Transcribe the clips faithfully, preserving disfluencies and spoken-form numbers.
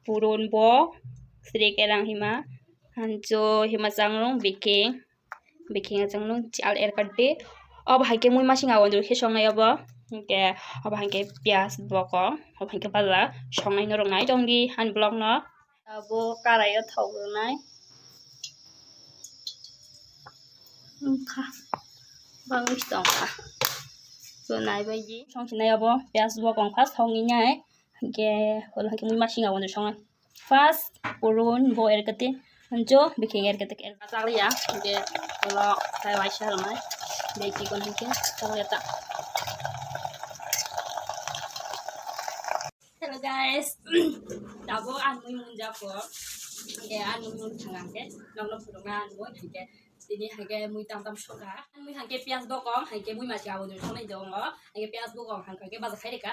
purun bo, srek erang hima, hanjo hima changrung, biking, biking changrung, chal er kate. Obo hai khe mui masing awan dul khe songnai obo. Hingke obo hai khe piyaj bokong, obo hai khe baja songnai norok nai tongdi ani vlog no. Abo karai o thok rwnai. Wngkha. Bangwi tongkha. So, naibaidi. Songsinai abo piyaj bokong kha, songwi nai. Hingke, holo hingke mui masing awan songnai. First, purun bo er kate. Hanjo, biking er kate. Chakliya. Hingke, holo, kai waisa rwnai. Beki kon hingke, chakliya ta. Hello guys, tabuk ang mui munjak ko. Hingke ang mui mun thang hingke nokno phunukna ang mui hingke tini hingke mui tam tam soka. Ang mui hingke piyaj bokong hingke mui masi abo nung thangwi tongo. Hingke piyaj bokong hingke baja khai reka.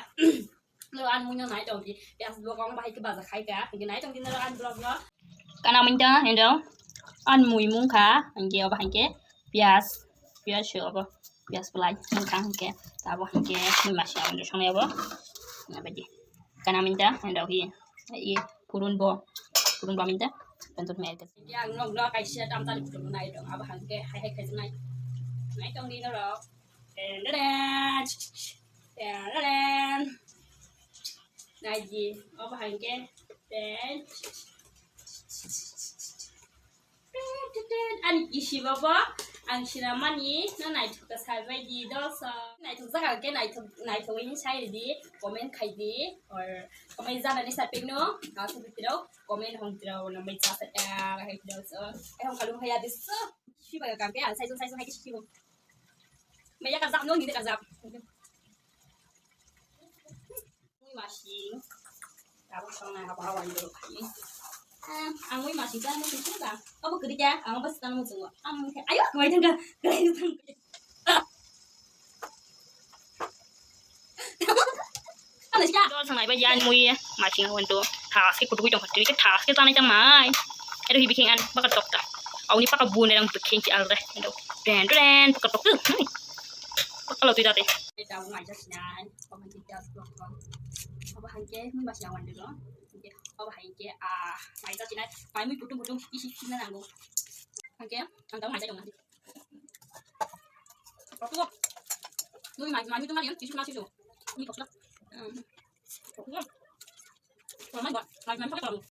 Lo ang mui no nai tong di piyaj bokong bahai ke baja khai ka. Hingke nai tong di nang ang vlog no. Kana mui tong hendo. Ang mui mung kha hingke obo hingke piyaj, piyaj se obo, piyaj belai wngkha hingke, tabuk hingke mui masi awan rw songnai obo, nabaidi, kana minta, and rw hi, i purun bo, purun bo minta, bentuk merke. Yang nok nok kaisa tam tali purun nai dong, abo hingke hai hai khaijak nai, nai tong di norok, ten ten, ten ten, nai di, obo hingke, ten. Ani kisi bobo ang sinamani no naithok khe saibai di doso. Naithok jaga khe naithok, naithok ini sai di, comment khai di, or comment jana ni sapik no, ang sapik tiro comment hong tiro no mai sa sa ya hai doso. Ai hong kalu haya diso. Sibai ka kampe ang sai sai sai hai kisi bo. Mai ya ka jak no ni ka jak. Mui masing. Tabuk songnai haba haba ni borok khai. Ang mui masing ta mui sing ba. Abo kwrwi kya, ang abo swkang mui chungo. Ang mui khe, ayo, kwmai thangkha. Kwlai thang. Ano sika. Dol sanai ba yan mui masing hon to. Thaske kutu kutu khati ke thaske tanai tanai. Ero hi biking an baka tokta. Auni paka bun erang biking ci alre. Endo. Den den paka tokta. Paka lo tu date. Tabuk mai jasnai. Obo hingke piyaj bokong. Obo hingke mui masing awan dego. Hingke obo hingke, ah, mai ta chinai, mai mui kutung kutung isi isi na nango. Hingke ang tamo mai ta jong nanti. Obo mui mai, mai mui tu mari isi na sisu. Ini kosla. Hmm. Obo. Obo mai ba, mai mai pakai tamo.